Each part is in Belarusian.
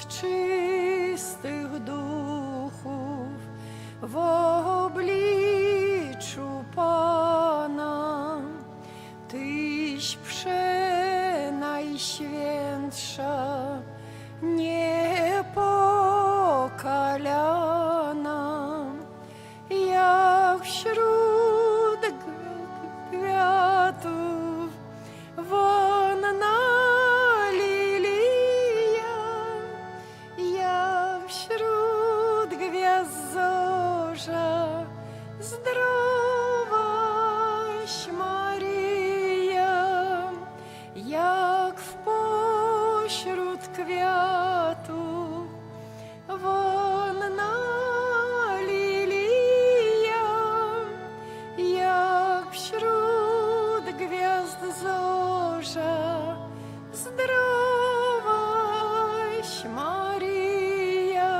Чистих духów в obliczu Pana. Tyś przenajświętsza, niepokalana, jak wśród kwiatów wonna lilija, jak wśród gwiazd zorza, zdrowaś, Maryja, jak w pośród kwiatów wonna lilija, jak wśród gwiazd zorza, zdrowaś, Maryja,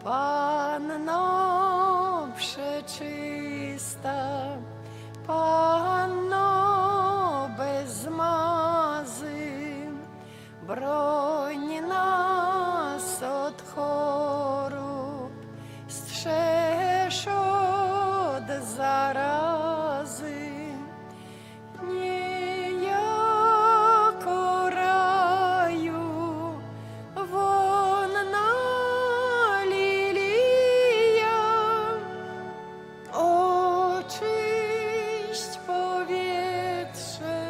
Panno przeczysta, Panno bez mazy, broń nas od chorób, strzeż od zarazy. Niejako raju wonna lilija, oczyść powietrze,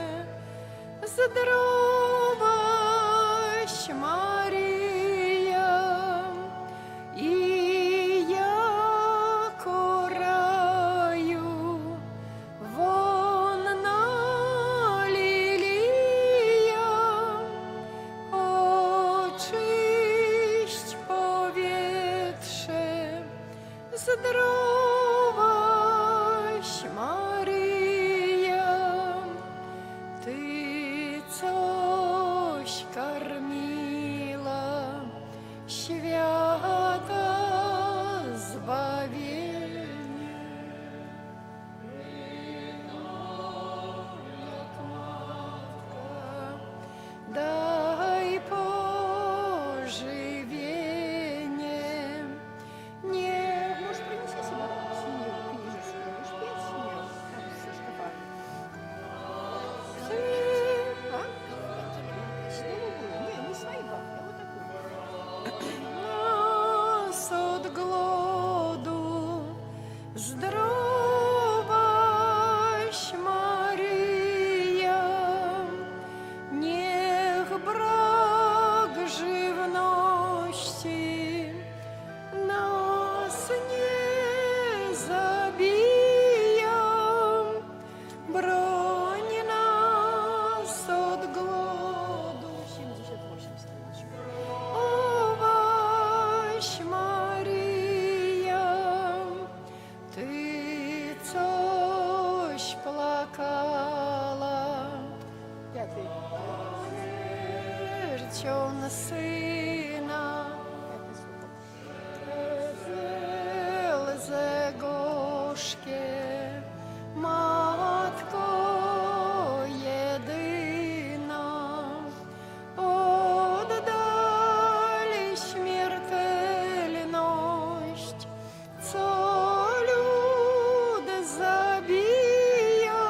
zdrowaś, Maryja, i jako raju wonna lilija, oczyść powietrze, zdrowaś, Maryja, Ty, coś karmiła świata zbawienie. Jak matka, daj pożywienie. Nie. Может, принеси себе синюю книжечку? Можешь петь синюю там со шкафа? Chcę. А? Голубую? Не, не свою, а вот такую. Nas od głodu, zdrowaś, Maryja, niech brak żywności nas nie zabija, broń nas od głodu. 78 страничек. Owaś, Maryja, Ty, coś płakała Пятый. Śmiercią syna. Пятый столбик. Łzy gorzkie, Matko jedyna, oddal śmiertelność, co lud zabija,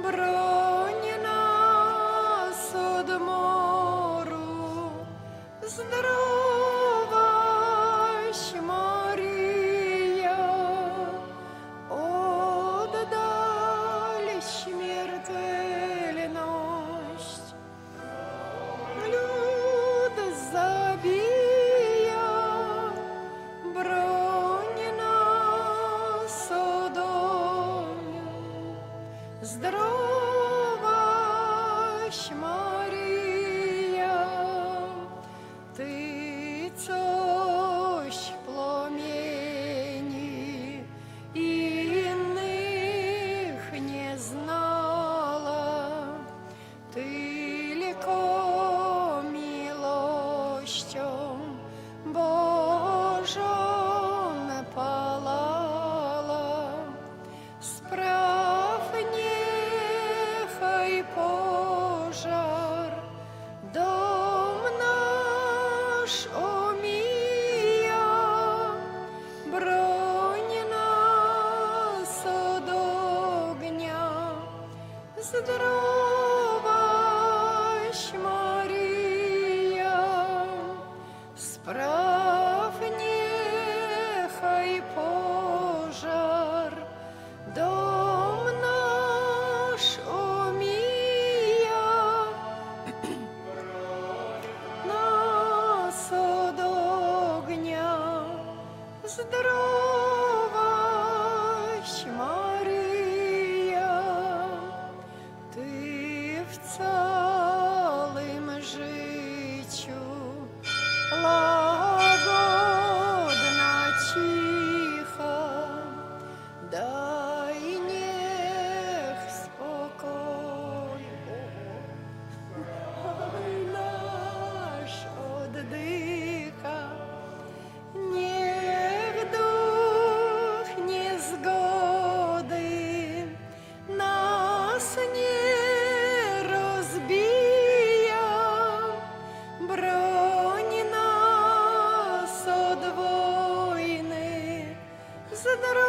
broń nas od moru, zdrowaś, Maryja, oddal śmiertelność. Lud zabija, broń nas od ognia. Zdrowaś, Maryja, Ty Лагодна, ціха, дай нех спокой. Ой, наш оддыха, нех дух незгоды нас не разбія, бронь нас од войны, здровась,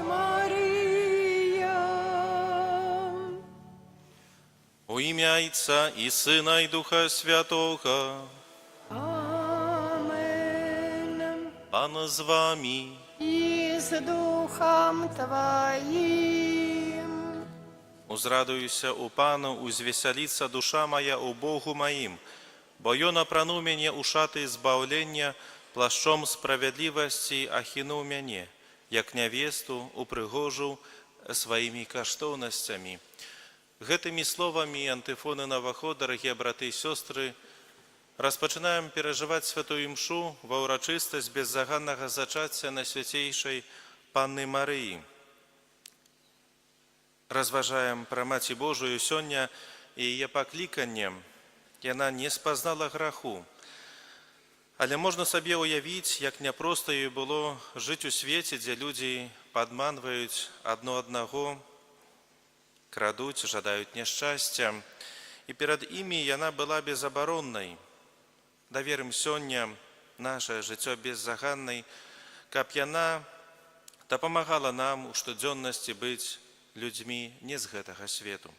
Марія. У ім'я Айца і Сына, і Духа Святога. Амен. Пан з вамі. І з духам Тваім. Узрадуюся ў Пану, узвесяліцца душа мая ў Богу маім, бо Ён апрануў мяне ў шаты збаўлення, плашчом справядлівасці ахінуў мяне, як нявесту упрыгожыў сваімі каштоўнасцямі. Гэтымі словамі антыфоны на ўваход, дарагія браты і сёстры, распачынаем перажываць святую імшу ва ўрачыстасць беззаганнага зачацця Найсвяцейшай Панны Марыі. Разважаем пра Маці Божую сёння і яе пакліканне. Яна не спазнала граху. Але можна сабе ўявіць, як няпроста ёй было жыць у свеце, дзе людзі падманваюць адно аднаго, крадуць, жадаюць няшчасця. І перад імі яна была безабароннай. Даверым сёння наше жыццё беззаганнай, каб яна дапамагала нам у штодзённасці быць людзьмі не з гэтага свету.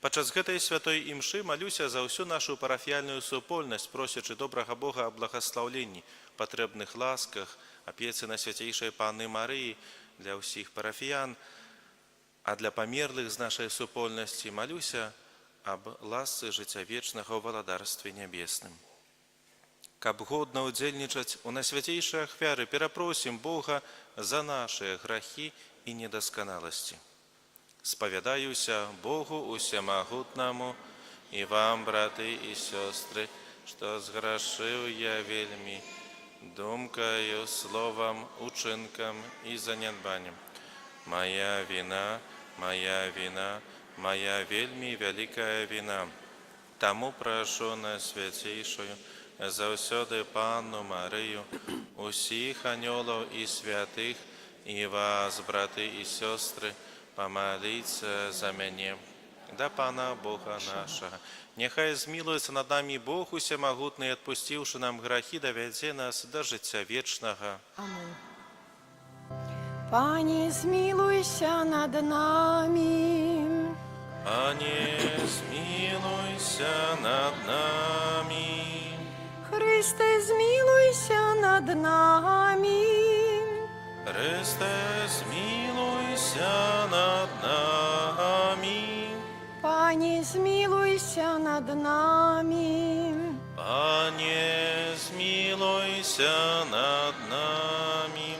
Падчас гэтай святой імшы малюся за ўсю нашу парафіяльную супольнасць, просячы добрага Бога аб благаслаўленні, патрэбных ласках, апецы Найсвяцейшай Панны Марыі для ўсіх парафіян, а для памерлых з нашай супольнасці малюся аб ласцы жыцця вечнага ў валадарстве нябесным. Каб годна ўдзельнічаць у найсвяцейшай ахвяры, перапросім Бога за нашыя грахі і недасканаласці. Спавядаюся Богу усемагутнаму і вам, браты і сёстры, што зграшыў я вельмі думкаю, словам, учынкам і занядбаннем. Мая віна, мая віна, мая вельмі вялікая віна. Таму прашу Найсвяцейшую заўсёды Панну Марыю, усіх анёлаў і святых, і вас, браты і сёстры, памаліцца за мяне да Пана Бога нашага. Няхай змілуецца над намі Бог усемагутны, адпусціўшы нам грахі, давядзе нас да жыцця вечнага. Амен. Пане, змілуйся над намі. Пане, змілуйся над намі. Хрысце, змілуйся над намі. Хрысце, змілуйся над намі. Пане, змілуйся над намі. Пане, змілуйся над намі.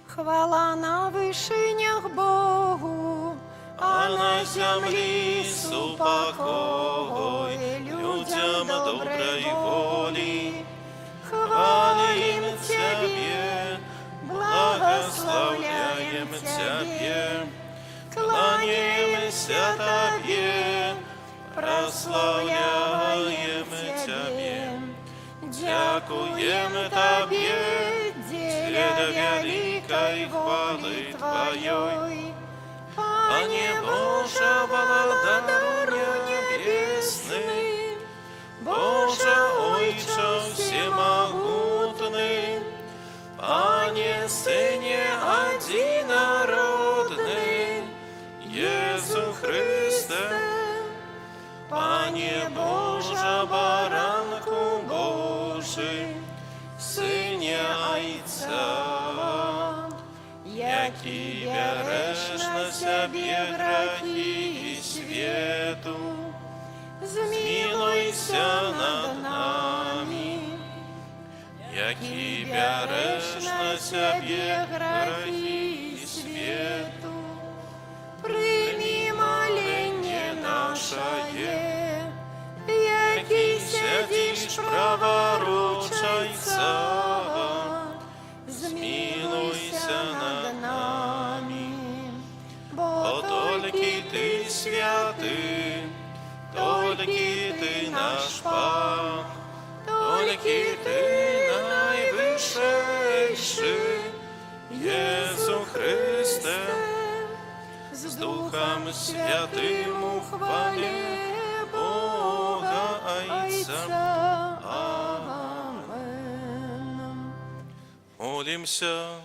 Хвала на вышынях Богу, а на зямлі супакой людзям добрай волі. Хвалім Цябе, благаслаўляем Цябе, кланяемся Табе, праслаўляем Цябе. Дзякуем Табе, дзеля вялікай хвалы Тваёй. Пане Божа, Валадару нябесны, Божа, Ойча ўсемагутны, Пане, Сыне адзінародны, Езу Хрысце, Пане Божа, Баранку Божы, Сыне Айца, які бярэш на сябе грахі свету, змілуйся над намі, які бярэш на сябе грахі свету, прымі маленне нашае, які сядзіш Сядзіш праваруч Айца, змілуйся над намі. Бо толькі Ты святы, толькі Ты наш Пан, толькі Ты найвышэйшы, Езу Хрысце, з Духам Святым у хвале Бога Айца. Амэн. Молімся.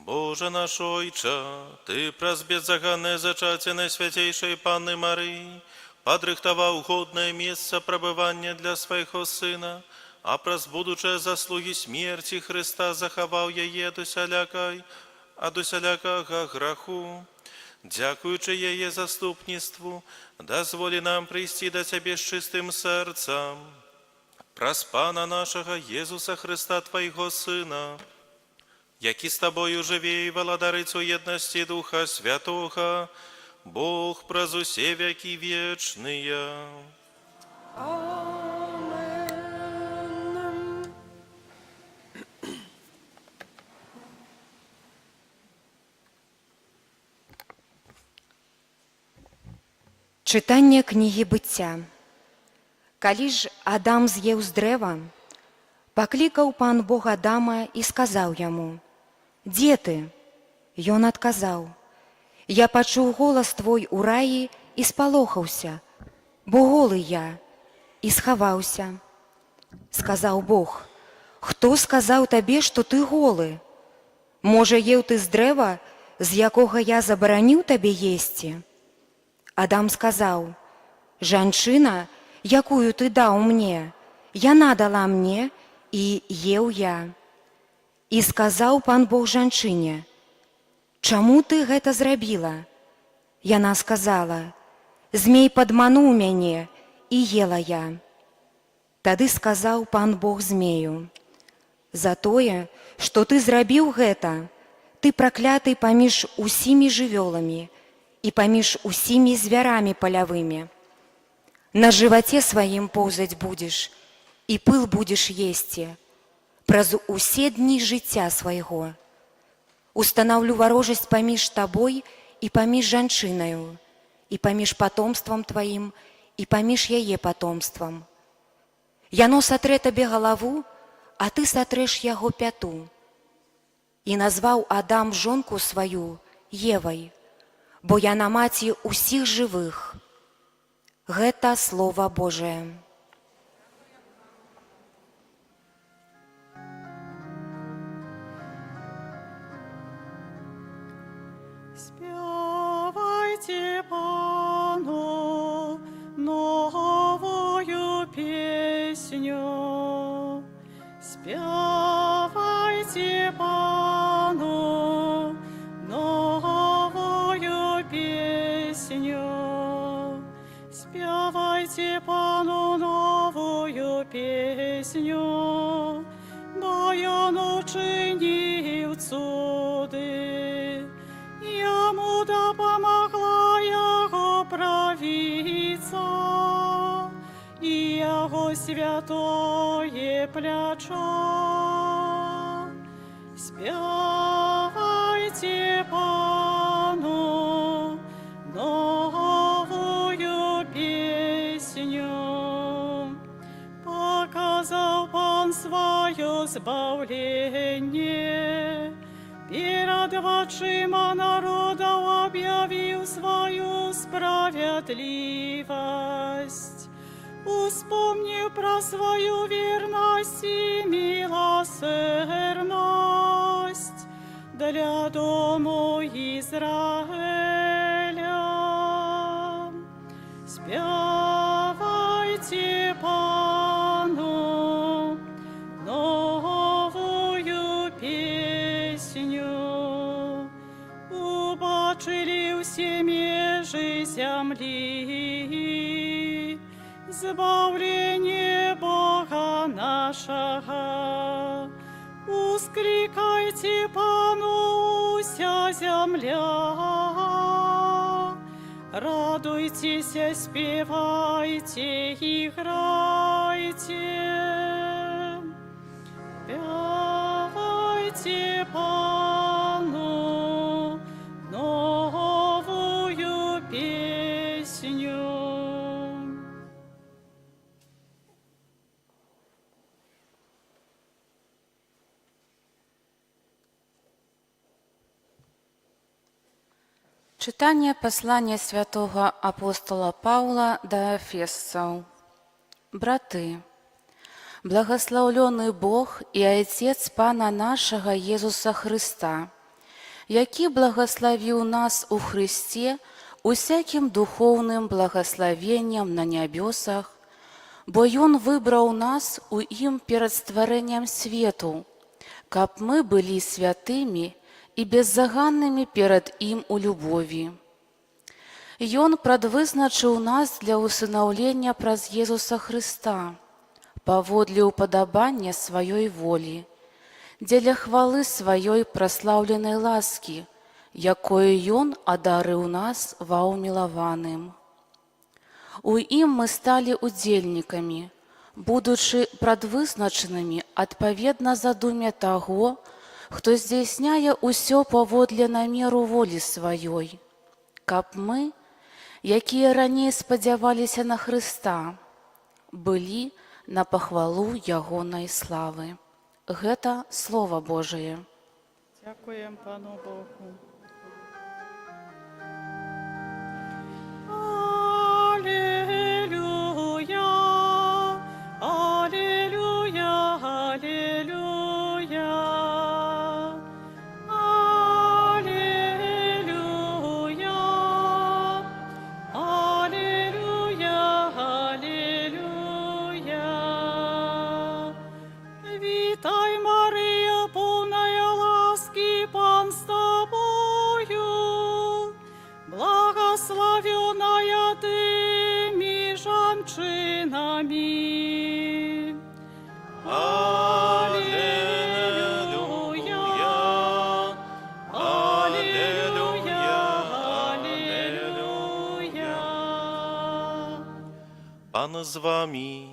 Божа наш Ойча, Ты праз беззаганнае зачацце Найсвяцейшай Панны Марыі падрыхтаваў годнае месца прабывання для свайго Сына, а праз будучыя заслугі смерці Хрыста захаваў яе ад усялякага граху. Дзякуючы яе заступніцтву, дазволі нам прыйсці да Цябе з чыстым сэрцам. Праз Пана нашага Езуса Хрыста, Твайго Сына, які з Табою жыве і валадарыць у еднасці Духа Святога, Бог праз усе вякі вечныя. Амэн. Чытанне кнігі Быцця. Калі ж Адам з'еў з дрэва, паклікаў Пан Бог Адама і сказаў яму: « Дзе ты? Ён адказаў: « Я пачуў голас твой у раі і спалохаўся, бо голы я, і схаваўся. Сказаў Бог: « Хто сказаў табе, што ты голы? Можа, еў ты з дрэва, з якога я забараніў табе есці? Адам сказаў: « Жанчына, якую ты даў мне, яна дала мне, і еў я. І сказаў Пан Бог жанчыне: « Чаму ты гэта зрабіла? Яна сказала: « Змей падмануў мяне, і ела я. Тады сказаў Пан Бог змею: « За тое, што ты зрабіў гэта, ты пракляты паміж усімі жывёламі і паміж усімі звярамі палявымі. На жываце сваім поўзаць будзеш, і пыл будзеш есці праз усе дні жыцця свайго. Устанаўлю варожасць паміж табой і паміж жанчынаю, і паміж патомствам тваім, і паміж яе патомствам. Яно сатрэ табе галаву, а ты сатрэш яго пяту. І назваў Адам жонку сваю Евай, бо яна маці ўсіх жывых. Гэта слова Божае. Спявайце Пану новую песню. Спявайце Пану новую песню. Спявайце Пану новую песню, бо Ён учыніў цуды. Яму дапамагла Яго правіца і Яго святое плячо. Спявайце Пану новую песню. Паказаў Пан сваё збаўленне, перад вачыма народаў аб'явіў сваю справядлівасць. Успомніў пра сваю вернасць і міласэрнасць для дому Ізраэля. Спявайце Пану новую песню. Убачылі ўсе межы зямлі збаўленне Бога нашага. Усклікайце Пану, уся зямля. Радуйцеся, спявайце і грайце. Пявайце Пану новую песню. Чытанне паслання святога апостала Паўла да Эфесцаў. Браты, благаслаўлёны Бог і Айцец Пана нашага Езуса Хрыста, які благаславіў нас у Хрысце усякім духоўным благаславеннем на нябёсах, бо Ён выбраў нас у ім перад стварэннем свету, каб мы былі святымі і беззаганнымі перад ім у любові. Ён прадвызначыў нас для ўсынаўлення праз Езуса Хрыста, паводле ўпадабання сваёй волі, дзеля хвалы сваёй праслаўленай ласкі, якою Ён адарыў нас ва ўмілаваным. У ім мы сталі удзельнікамі, будучы прадвызначанымі адпаведна задуме таго, хто здзяйсняе ўсё паводле намеру волі сваёй, каб мы, якія раней спадзяваліся на Хрыста, былі на пахвалу ягонай славы. Гэта Слова Божае. Дзякуем Пану Богу. Алілуя, Алілуя, Алілуя. Алілуя, Алілуя, Алілуя. Вітай, Марыя, поўная ласкі, Пан з табою. Благаслаўлёная ты між жанчынамі. Алілуя, Алілуя, Алілуя. Пан з вамі.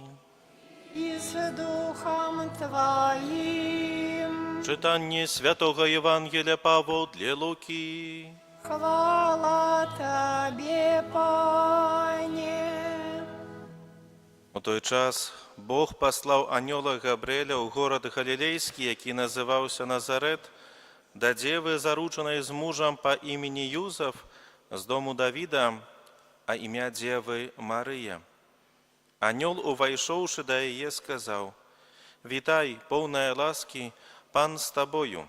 І з духам Тваім. Чытанне святога Евангелля паводле Лукі. Хвала Табе, Пане. У той час Бог паслаў анёла Габрыэля ў горад Галілейскі, які называўся Назарэт, да дзевы, заручанай з мужам па імені Юзаф, з дому Давіда, а імя дзевы Марыя. Анёл, увайшоўшы да яе, сказаў: «Вітай, поўная ласкі, Пан з табою».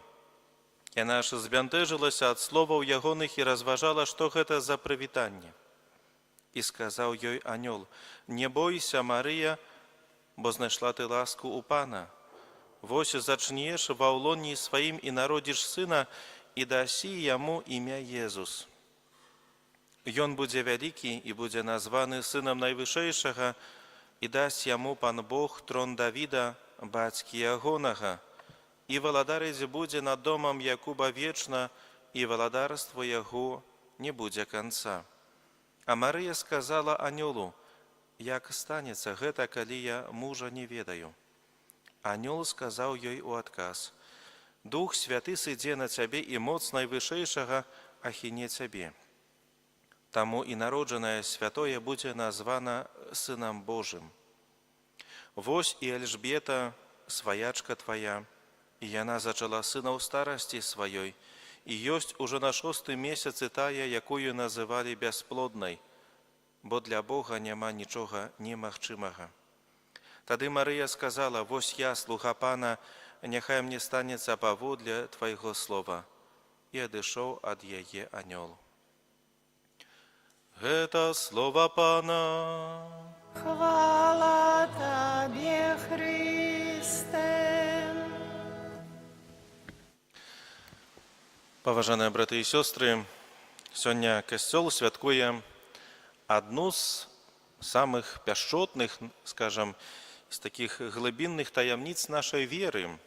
Яна ж збянтэжылася ад словаў ягоных і разважала, што гэта за прывітанне. І сказаў ёй анёл: «Не бойся, Марыя, бо знайшла ты ласку ў Пана. Вось зачнеш ва ўлонні сваім і народзіш сына, і дасі яму імя Езус. Ён будзе вялікі і будзе названы Сынам Найвышэйшага, і дасць яму Пан Бог трон Давіда, бацькі ягонага, і валадарыць будзе над домам Якуба вечна, і валадарству яго не будзе канца». А Марыя сказала анёлу: «Як станецца гэта, калі я мужа не ведаю?» Анёл сказаў ёй у адказ: «Дух Святы сыдзе на цябе, і моц Найвышэйшага ахіне цябе. Таму і народжанае святое будзе названа Сынам Божым. Вось і Альжбета, сваячка твая, і яна зачала сына ў старасці сваёй, і ёсць ужо на шостым месяцы тая, якую называлі бясплоднай, бо для Бога няма нічога немагчымага». Тады Марыя сказала: «Вось я, слуга Пана, няхай мне станецца паводле твайго слова». І адышоў ад яе анёл. Гэта слова Пана. Хвала Табе, Хрысце. Паважаныя браты і сёстры, сёння касцёл святкуе адну з самых пяшчотных, скажам, з такіх глыбінных таямніц нашай веры,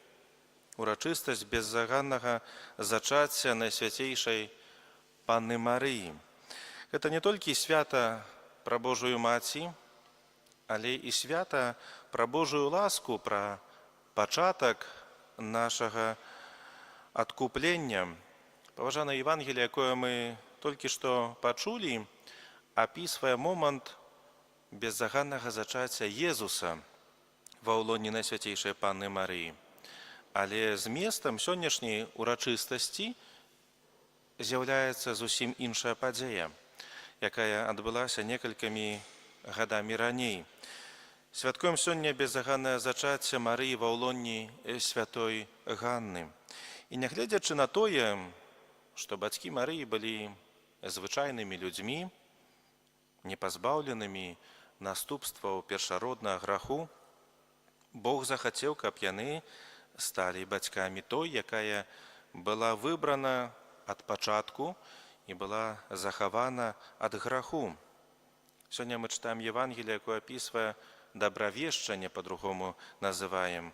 урачыстасць беззаганнага зачацця Найсвяцейшай Панны Марыі. Гэта не толькі свята пра Божую Маці, але і свята пра Божую ласку, пра пачатак нашага адкуплення. Паважанае Евангелие, якое мы толькі што пачулі, апісвае момант беззаганнага зачацця Езуса ва ўлонні Найсвяцейшай Панны Марыі. Але зместам сённяшняй урачыстасці з'яўляецца зусім іншая падзея, якая адбылася некалькімі гадамі раней. Святкуем сёння беззаганнае зачацце Марыі ва ўлонні святой Ганны. І нягледзячы на тое, што бацькі Марыі былі звычайнымі людзьмі, не пазбаўленымі наступстваў першароднага граху, Бог захацеў, каб яны сталі бацькамі той, якая была выбрана ад пачатку і была захавана ад граху. Сёння мы чытаем Евангелие, якое апісвае дабравешчанне, по-другому называем,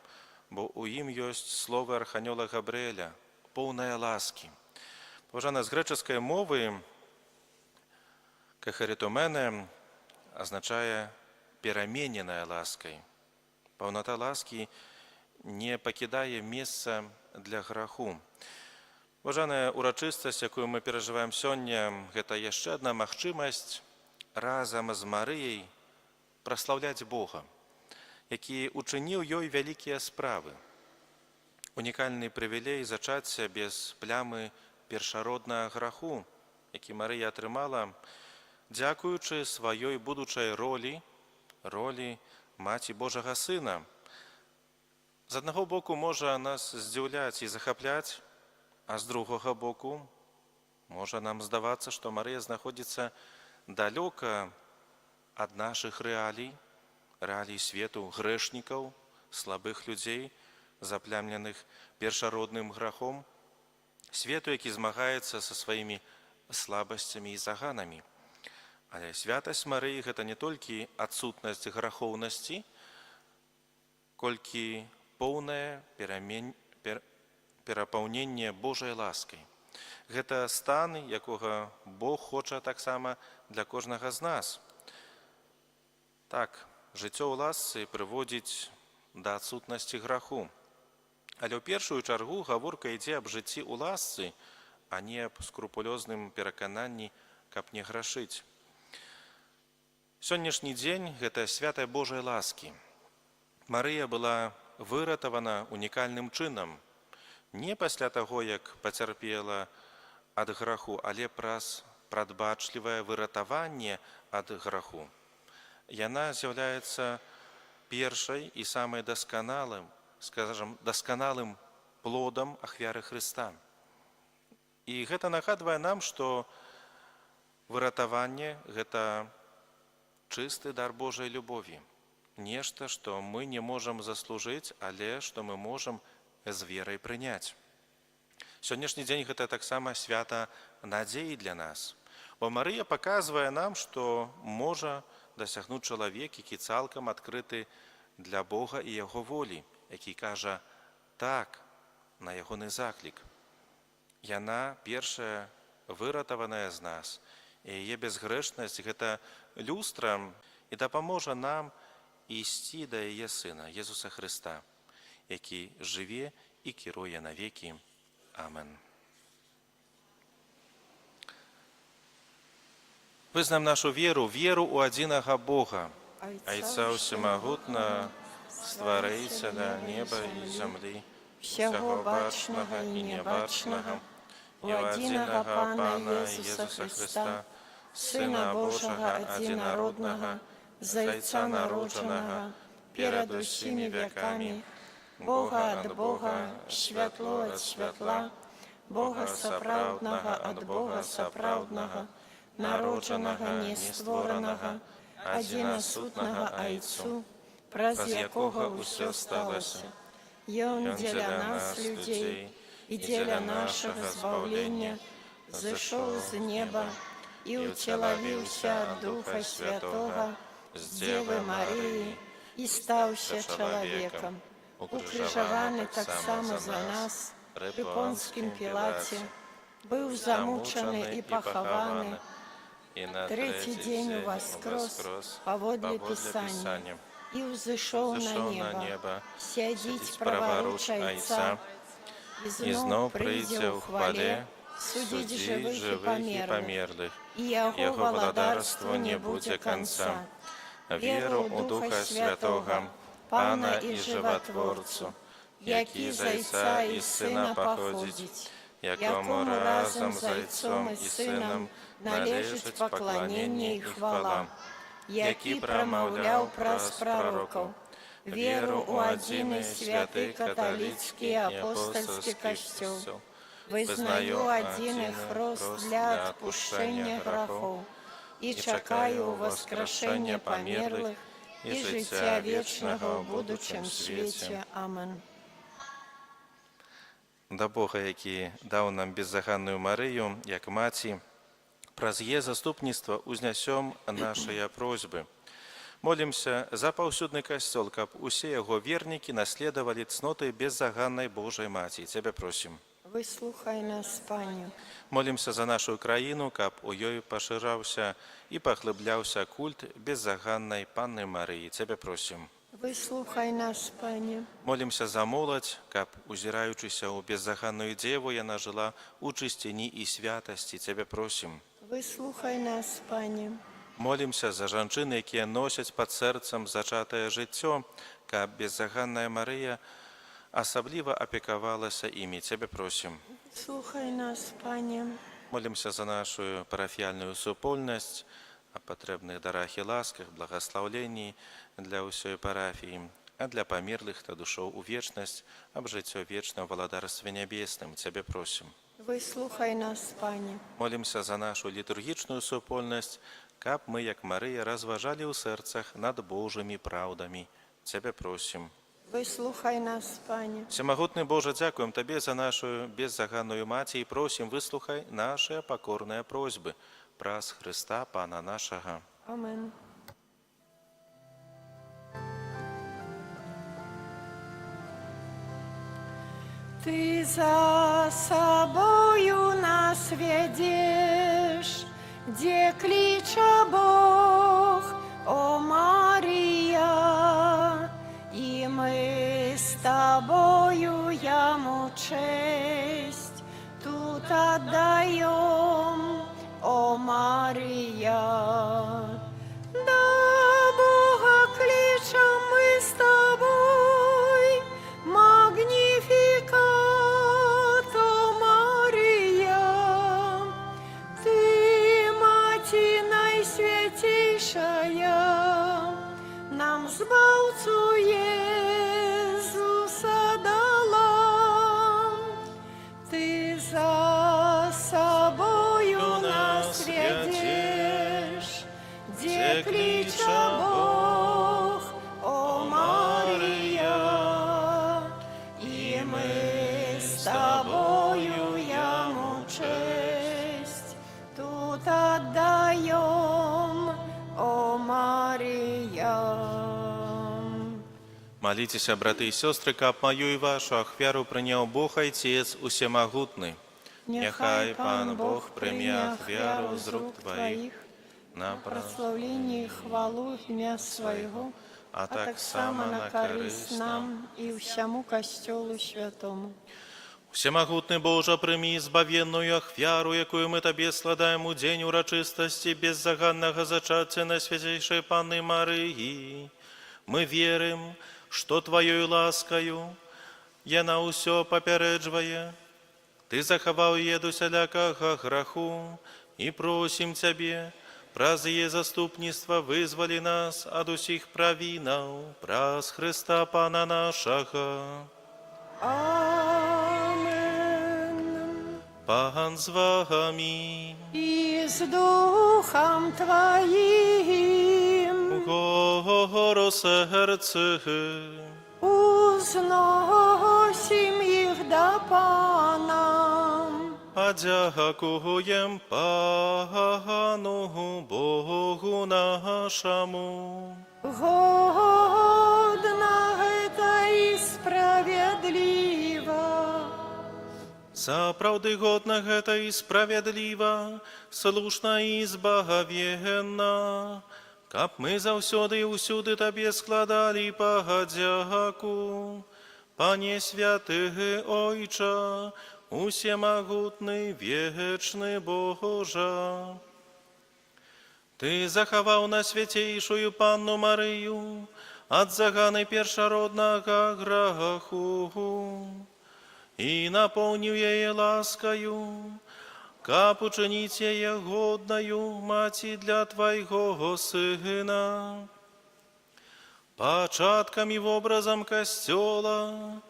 бо ў ім ёсць словы арханёла Габрыэля, поўная ласкі. Паважана, з грэчаскай мовы кехаритомене азначае перамененая ласкай. Паўната ласкі не пакідае месца для граху. Паважаная, урачыстасць, якую мы перажываем сёння, гэта яшчэ адна магчымасць разам з Марыяй праслаўляць Бога, які учыніў ёй вялікія справы. Унікальны прывілей зачацця без плямы першароднага граху, які Марыя атрымала, дзякуючы сваёй будучай ролі, ролі маці Божага Сына. З аднаго боку, можа нас здзіўляць і захапляць, а з другога боку можа нам здавацца, што Марыя знаходзіцца далёка ад нашых рэалій, рэалій свету грэшнікаў, слабых людзей, заплямленых першародным грахом, свету, які змагаецца са сваімі слабасцямі і заганамі. Але святасць Марыі — гэта не толькі адсутнасць грахоўнасці, колькі поўнае перапаўненне Божай ласкай. Гэта стан, якога Бог хоча таксама для кожнага з нас. Так, жыццё ў ласцы прыводзіць да адсутнасці граху. Але ў першую чаргу гаворка ідзе аб жыцці ў ласцы, а не аб скрупулёзным перакананні, каб не грашыць. Сённяшні дзень — гэта свята Божай ласкі. Марыя была выратавана унікальным чынам, не пасля таго, як пацярпела ад граху, але праз прадбачлівае выратаванне ад граху. Яна з'яўляецца першай і самай дасканалым, скажем, дасканалым плодам ахвяры Хрыста. І гэта нагадвае нам, што выратаванне — гэта чысты дар Божай любові. Нешта, што мы не можам заслужыць, але што мы можам з верай прыняць. Сённяшні дзень — гэта таксама свята надзеі для нас. Бо Марыя паказвае нам, што можа дасягнуць чалавек, які цалкам адкрыты для Бога і яго волі, які кажа так на ягоны заклік. Яна першая выратаваная з нас, і яе бязгрэшнасць — гэта люстра і дапаможа нам ісці да яе Сына Езуса Хрыста, які жыве і кіруе навекі. Амен. Вызнаем нашу веру, веру ў адзінага Бога, Айца Усемагутнага, Стварыцеля неба і зямлі, усяго бачнага і нябачнага, і ў адзінага Пана Езуса Хрыста, Сына Божага адзінароднага, з Айца народжанага перад усімі вякамі, Бога ад Бога, святло ад святла, Бога сапраўднага ад Бога сапраўднага, народжанага, не створанага, адзінасутнага Айцу, праз якога ўсё сталася. Ён дзеля нас, людзей, і дзеля нашага збаўлення зышоў з неба і ўцелавіўся ад Духа Святога з Дзевы Марыі і стаўся чалавекам, укрыжаваны таксама за нас пры Понцкім Пілаце, быў замучаны і пахаваны, І на Трэці дзень уваскрос, паводле Пісання, і ўзышоў на Узышоў на неба, неба, сядзіць сядзіць праваруч праваруч Айца, Айца, і і зноў зноў прыйдзе прыйдзе ў ў хвале, хвале, судзіць судзіць жывых і жывых і памерлых, памерлых. і Яго Яго валадарству валадарству не не будзе будзе канца. канца. Веру ў Духа Святога, Пана і Жыватворцу, які з Айца і Сына паходзіць, якому разам з Айцом і Сынам належыць пакланенне і хвала, які прамаўляў праз прарокаў, веру ў адзін і святы каталіцкі і апостальскі Касцёл, вызнаю адзін хрост для адпушчэння грахоў і чакаю ўваскрашэння памерлых і жыцця вечнага ў будучым свеце. Амен. Да Бога, які даў нам беззаганную Марыю, як маці, праз яе заступніцтва узнясём нашыя просьбы. Молімся за паўсюдны касцёл, каб усе яго вернікі наследавалі цноты беззаганнай Божай Маці. Цябе просім. Выслухай нас, Пане. Молімся за нашу краіну, каб у ёй пашыраўся і паглыбляўся культ беззаганнай Панны Марыі. Цябе просім. Выслухай нас, Пане. Молімся за моладзь, каб, узіраючыся ў беззаганную дзеву, яна жыла ў чысціні і святасці. Цябе просім. Выслухай нас, Пане. Молімся за жанчын, якія носяць пад сэрцам зачатае жыццё, каб беззаганная Марыя асабліва апекавалася імі. Цябе просім. Слухай нас, Пане. Молімся за нашу парафіяльную супольнасць, о патрэбных дарах і ласках, благаслаўленні для ўсёй парафіі, а для памерлых та душоў у вечнасць, аб жыццё вечна ў валадарстве нябесным. Цябе просім. Выслухай нас, Пане. Молімся за нашу літургічную супольнасць, каб мы, як Марыя, разважалі ў сэрцах над Божымі праўдамі. Цябе просім. Выслухай нас, Пане. Усемагутны Божа, дзякуем Табе за нашу беззаганную маці і просім, выслухай нашыя пакорныя просьбы праз Хрыста Пана нашага. Амен. Ты за сабою нас вядзеш, дзе кліча Бог, о Марыя, і мы з табою яму чэсць тут аддаём, о Марыя. Да Бога клічам мы з табой, Магніфікат, о Марыя. Ты, Маці Найсвяцейшая, нам Збаўцу Езуса дала. Ты за сабою нас вядзеш, дзе кліча Бог, о Марыя, і мы з табою яму чэсць тут аддаём, о Марыя. Маліцеся, браты і сёстры, каб маю і вашу ахвяру прыняў Бог Айцец усемагутны. Няхай Пан Бог прыме ахвяру з рук Тваіх на праслаўленне і хвалу імя Свайго, а а таксама на карысць нам і ўсяму Касцёлу святому. Усемагутны Божа, прымі збавенную ахвяру, якую мы Табе складаем у дзень урачыстасці беззаганнага зачацця Найсвяцейшай Панны Марыі. Мы верым, што Тваёю ласкаю яна ўсё папярэджвае. Ты захаваў яе ад усялякага граху, і просім Цябе, праз яе заступніцтва вызвалі нас ад усіх правінаў, праз Хрыста Пана нашага. Амен. Пан з вамі. І з духам Тваім. Угору сэрцы. Узносім іх да Пана. Падзякуем Пану Богу нашаму. Годна гэта і справядліва. Сапраўды годна гэта і справядліва, слушна і збавенна, каб мы заўсёды і ўсюды Табе складалі падзяку. Пане святы Ойча, усемагутны вечны Божа. Ты захаваў найсвяцейшую Панну Марыю ад заганы першароднага граху і напоўніў яе ласкаю, каб учыніць яе годнаю маці для Твайго Сына. Пачаткам і вобразам Касцёла,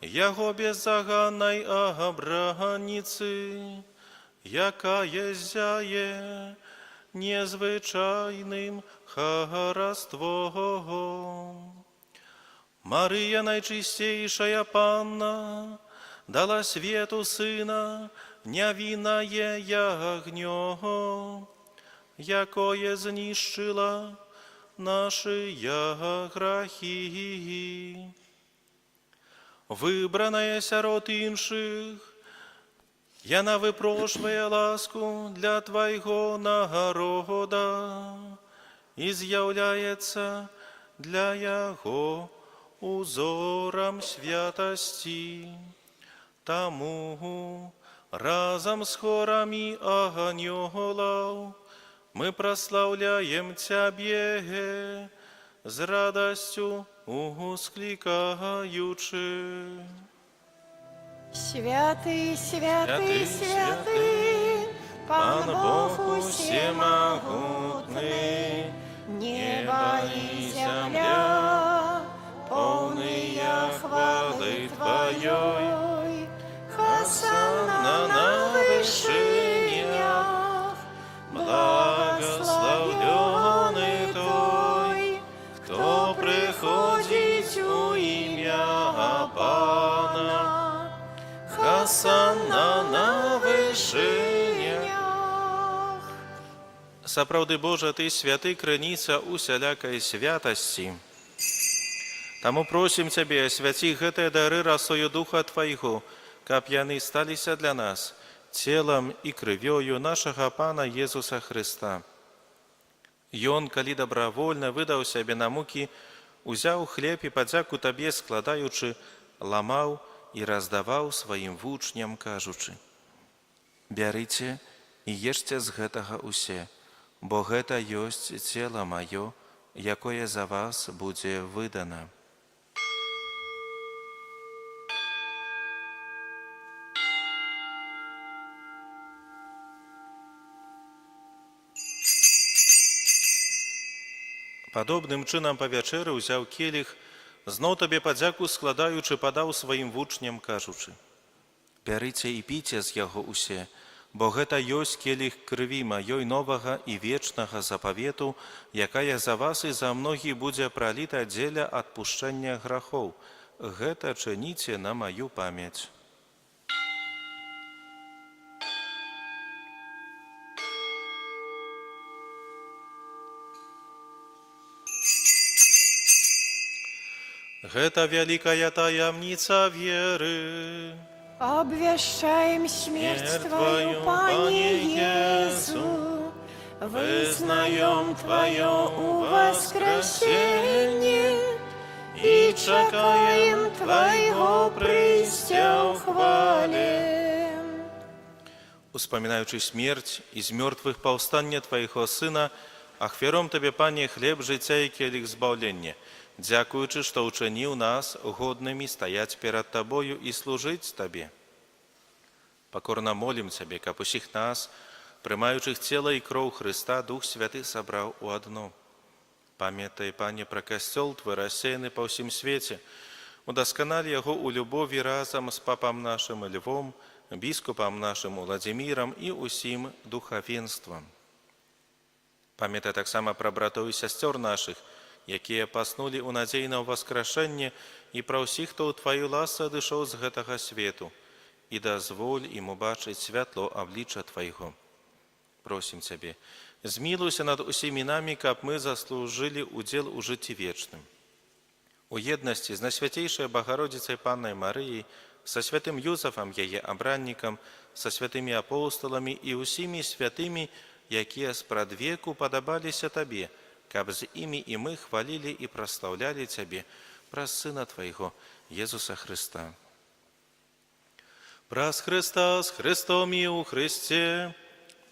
Яго беззаганнай абраніцы, якая ззяе незвычайным хараством. Марыя, найчысцейшая Панна, дала свету Сына, нявіннае ягнё, якое знішчыла нашы грахі. Выбраная сярод іншых, яна выпрошвае ласку для Твайго народа і з'яўляецца для яго узорам святасці. Таму разам з хорамі анёлаў мы праслаўляем Цябе, з радасцю усклікаючы. Святы, святы, Святы, святы, Пан Пан Бог Бог усемагутны, усемагутны, неба і і зямля, зямля, поўныя поўныя хвалы хвалы Тваёй. Тваёй. Хасанна на вышынях, Благаслаўлёны той, хто прыходзіць у імя Пана. Хасанна на вышынях. Сапраўды, Божа, Ты святы, крыніца усялякай святасці. Таму просім Цябе, асвяці гэтыя дары расою Духа Твайго, каб яны сталіся для нас целам і крывёю нашага Пана Езуса Хрыста. Ён, калі добраахвотна выдаў сябе на мукі, узяў хлеб і, падзяку Табе складаючы, ламаў і раздаваў сваім вучням, кажучы: «Бярыце і ешце з гэтага ўсе, бо гэта ёсць цела маё, якое за вас будзе выдана». Падобным чынам па вячэры ўзяў келіх, зноў Табе падзяку складаючы, падаў сваім вучням, кажучы: «Бярыце і піце з яго ўсе, бо гэта ёсць келіх крыві маёй, новага і вечнага запавету, якая за вас і за многіх будзе праліта дзеля адпушчэння грахоў. Гэта чыніце на маю памяць». Гэта вялікая таямніца веры. Обвяшчаем смерць Смерть Тваю, Твою, Пане Пане Езу, вызнаём вызнаём Тваё Тваё ўваскрасенне і чакаем Твайго прыйсця ў хвале. Успамінаючы смерць і з мёртвых паўстанне Твайго Сына, ахвяруем Табе, Пане, хлеб жыцця і келіх збаўлення, дзякуючы, што ўчыніў нас годнымі стаяць перад Табою і служыць Табе. Пакорна молім Цябе, каб усіх нас, прымаючых цела і кроў Хрыста, Дух Святы сабраў у адно. Памятай, Пане, пра Касцёл Твой, рассеяны па ўсім свеце, удасканаль яго ў любові разам з папам нашым Львом, біскупам нашым Уладзімірам і ўсім духавенствам. Памятай таксама пра братоў і сясцёр нашых, якія паснулі ў надзеі на ўваскрашэнне, і пра ўсіх, хто ў Тваёй ласцы адышоў з гэтага свету, і дазволь ім убачыць святло аблічча Твайго. Просім Цябе, змілуйся над усімі намі, каб мы заслужылі ўдзел у жыцці вечным. У еднасці з Найсвяцейшай Багародзіцай Паннай Марыяй, са святым Юзафам, яе абраннікам, са святымі апосталамі і ўсімі святымі, якія спрадвеку падабаліся Табе, каб з імі і мы хвалілі і праслаўлялі Цябе праз Сына Твайго, Езуса Хрыста. Праз Хрыста, з Хрыстом і ў Хрысце,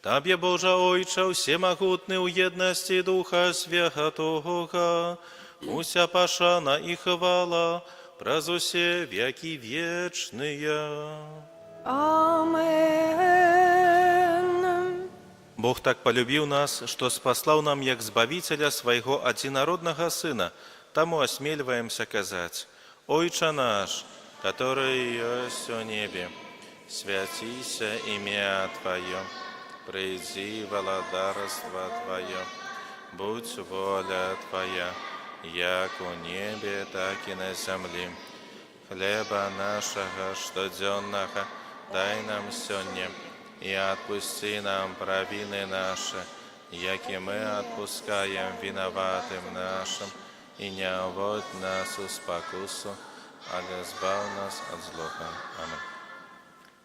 Табе, Божа Ойча ўсемагутны, у еднасці Духа Святога, уся пашана і хвала праз усе вякі вечныя. Амен. Бог так палюбіў нас, што спаслаў нам як Збавіцеля свайго адзінароднага Сына, таму асмельваемся казаць: «Ойча наш, каторы ёсць у небе, свяціся імя Тваё, прыйдзі валадарства Тваё, будзь воля Твая, як у небе, так і на зямлі. Хлеба нашага штодзённага дай нам сёння, і адпусці нам правіны нашы, як і мы адпускаем вінаватым нашым, і не ўводзь нас у спакусу, але збаў нас ад злога. Амэн.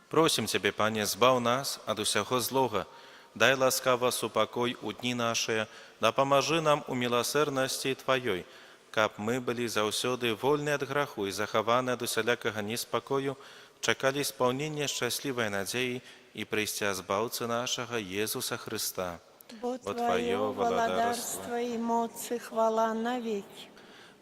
Просім Цябе, Пане, збаў нас ад усяго злога, дай ласкава супакой у дні нашыя, дапамажы нам у міласэрнасці Тваёй, каб мы былі заўсёды вольны ад граху і захаваны ад усялякага неспакою, чакалі спаўнення шчаслівай надзеі і прыйсця Збаўцы нашага Езуса Хрыста. Бо Бо Тваё Тваё валадарства валадарства і моц і хвала навекі.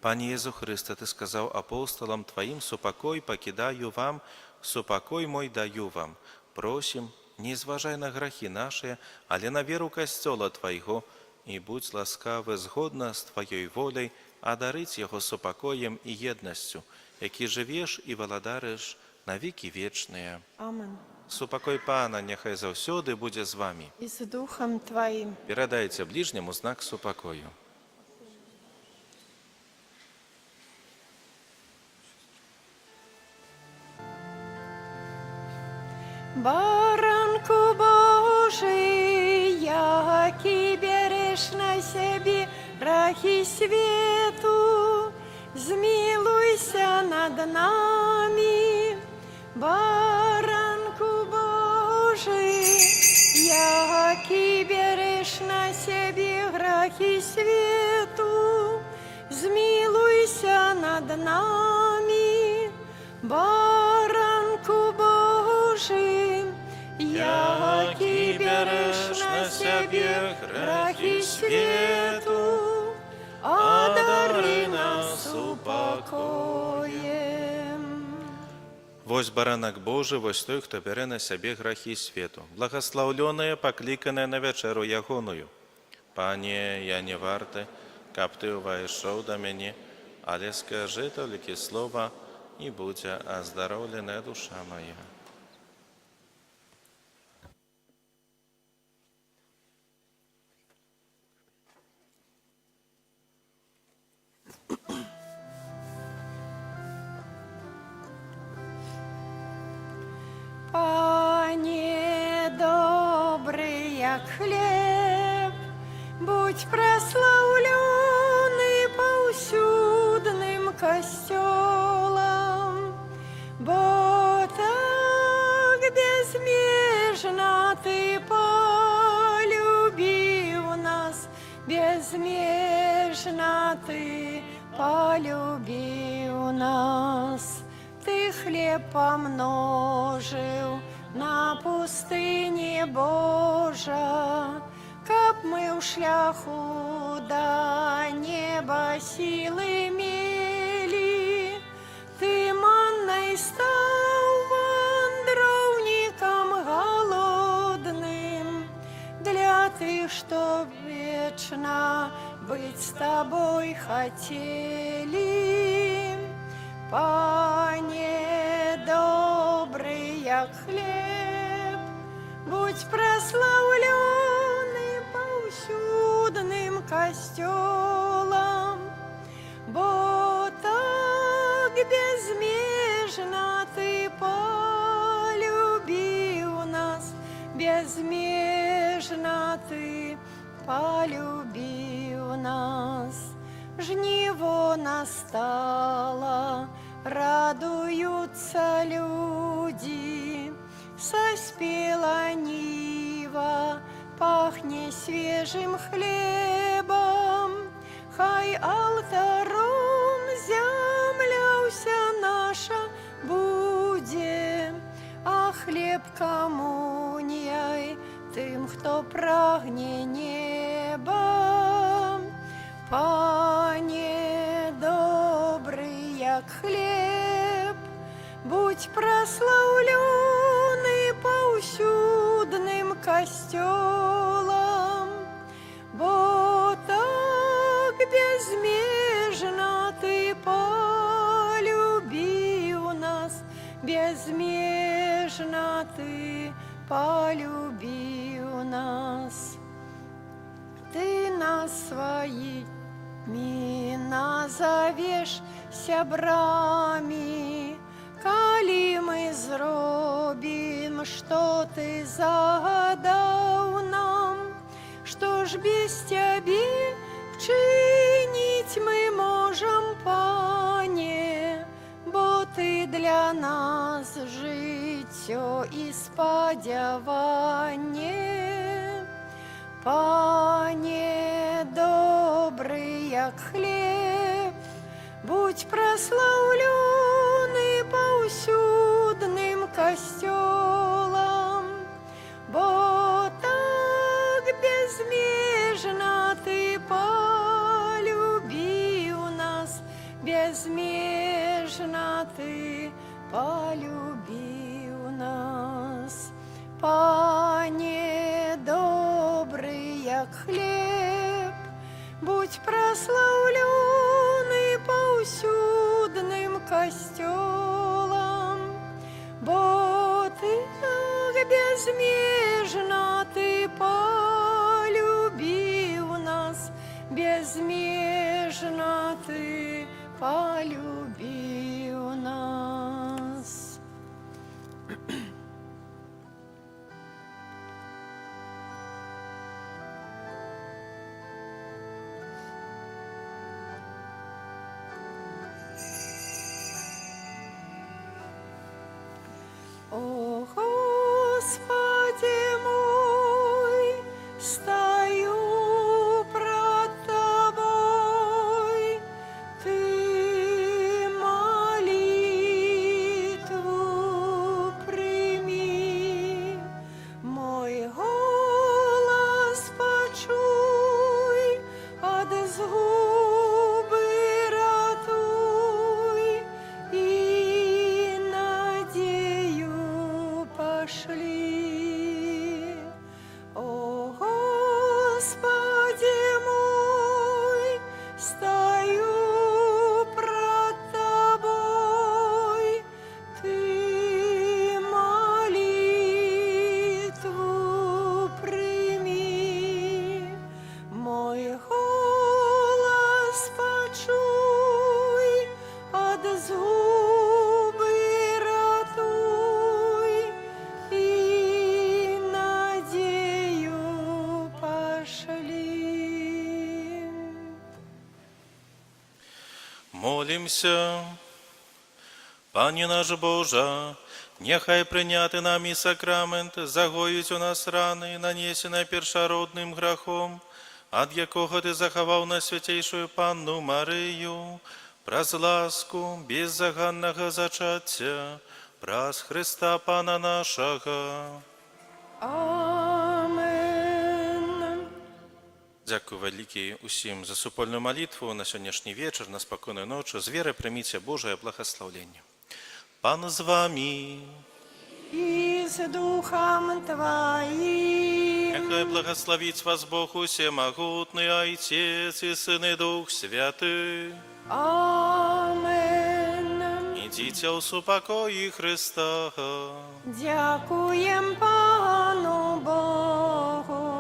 Пане Езу Хрысце, Ты сказаў апосталам Тваім: «Супакой пакідаю вам, супакой мой даю вам». Просім, не зважай на грахі нашыя, але на веру Касцёла Твайго, і будзь ласкавы згодна з Тваёй воляй адарыць яго супакоем і еднасцю, які жывеш і валадарыш на векі вечныя. Амен. Супакой Пана няхай заўсёды будзе з вамі. І з духам Тваім. Перадайце бліжняму знак супакою. Баранку Божы, які бярэш на сябе грахі свету, змілуйся над намі. Баранку Божы, які бярэш на сябе грахі свету, змілуйся над намі. Баранку Божы, які бярэш на сябе грахі свету, адары нас супакоем. Вось Баранак Божы, вось той, хто бярэ на сябе грахі свету. Благаслаўлёныя, пакліканыя на вячэру Ягоную. Пане, я не варты, каб Ты ўвайшоў да мяне, але скажы толькі слова, і будзе аздароўленая душа мая. Пане добры, як хлеб, будзь праслаўлёны паўсюдным Касцёлам, бо так бязмежна Ты палюбіў нас, бязмежна Ты палюбіў нас. Ты хлеб памножыў на пустыні, Божа, каб мы ў шляху да неба сілы мелі. Ты маннай стаў вандроўнікам галодным, для тых, што вечна быць з табой хацелі. Пане добры, як хлеб, будзь праслаўлёны паўсюдным Касцёлам, бо так бязмежна Ты палюбіў нас, бязмежна Ты палюбіў нас. Жніво настала, радуюцца людзі, саспела ніва, пахне свежым хлебам, хай алтаром зямля ўся наша будзе, а хлеб камуніяй тым, хто прагне неба. Пане добры, як хлеб, будзь праслаўлёны паўсюдным касцёлам, бо так бязмежна ты палюбіў нас, бязмежна ты палюбіў нас. Ты нас сваімі назавеш сябрамі, калі мы зробім, што ты загадаў нам, што ж без цябе вчыніць мы можам, Пане, бо ты для нас жыццё і спадзяванне. Пане добры, як хлеб, будзь праслаўлёны паўсюдным касцёлам, бо так бязмежна ты палюбіў нас, бязмежна ты палюбіў нас. Пане добры, як хлеб, будзь праслаўлёны паўсюдным касцёлам, бо ты так бязмежна ты палюбіў нас, бязмежна ты палюбіў нас. О Госпадзе мой, стаю прад Табой, Ты малітву прымі, мой голас пачуй, ад згубы ратуй і надзею пашлі. О Госпадзе мой, стаю прад Табой, Ты малітву прымі, мой голас пачуй, ад згубы ратуй і надзею пашлі. Молімся. Пане наш Божа, няхай прыняты намі сакрамэнт загоіць у нас раны, нанесеныя першародным грахом, ад якога Ты захаваў Найсвяцейшую Панну Марыю, праз ласку беззаганнага зачацця, праз Хрыста Пана нашага. Амен. Дзякуй вялікі усім за супольную малітву на сённяшні вечар, на спакойную ноч. З верай прыміце Божае благаслаўленне. Пан з вамі. І з духам Тваім. Няхай благаславіць вас Бог усемагутны, Айцец і Сын і Дух Святы. Амен. Ідзіце ў супакоі Хрыста. Дзякуем Пану Богу.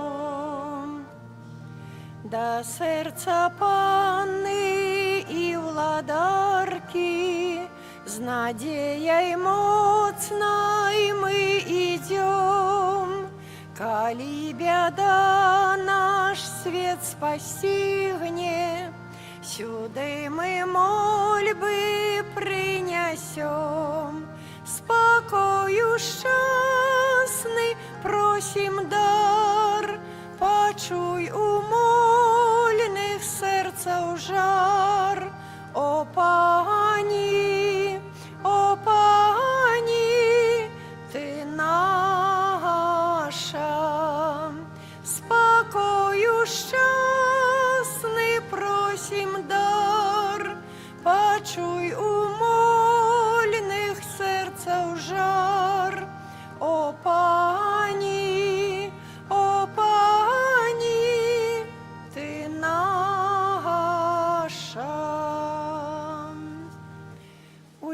Да сэрца Панны і Уладаркі, з надзеяй моцнай мы ідзём. Калі бяда наш свет спасцігне, сюды мы мольбы прынясём. З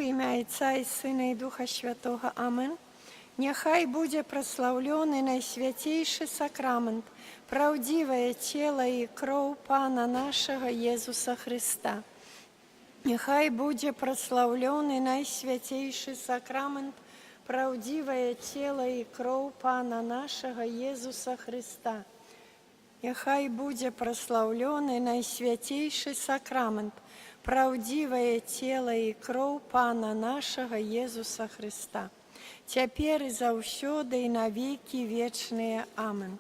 У імя Айца і Сына, і Духа Святога. Амен. Няхай будзе праслаўлены найсвяцейшы сакрамант, праўдзівае цела і кроў Пана нашага Езуса Хрыста. Няхай будзе праслаўлены найсвяцейшы сакрамант, праўдзівае цела і кроў Пана нашага Езуса Хрыста. Няхай будзе праслаўлены найсвяцейшы сакрамант, праўдзівае цела і кроў Пана нашага Езуса Хрыста. Цяпер і заўсёды і на векі вечныя. Амен.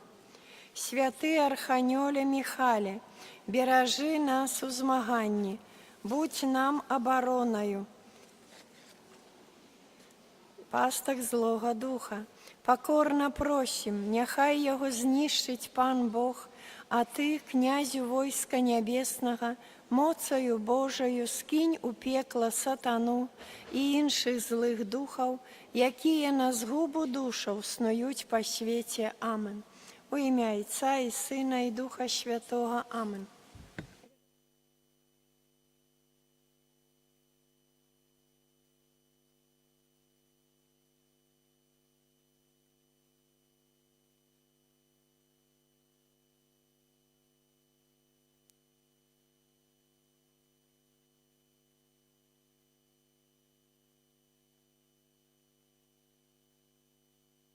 Святы Арханёле Міхале, беражы нас у змаганні, будзь нам абаронаю пастак злога духа. Пакорна просім, няхай яго знішчыць Пан Бог, а ты, князю войска нябеснага, моцаю Божаю скінь у пекла сатану і іншых злых духаў, якія на згубу душаў снуюць па свеце. Амен. У імя Айца і Сына, і Духа Святога. Амен.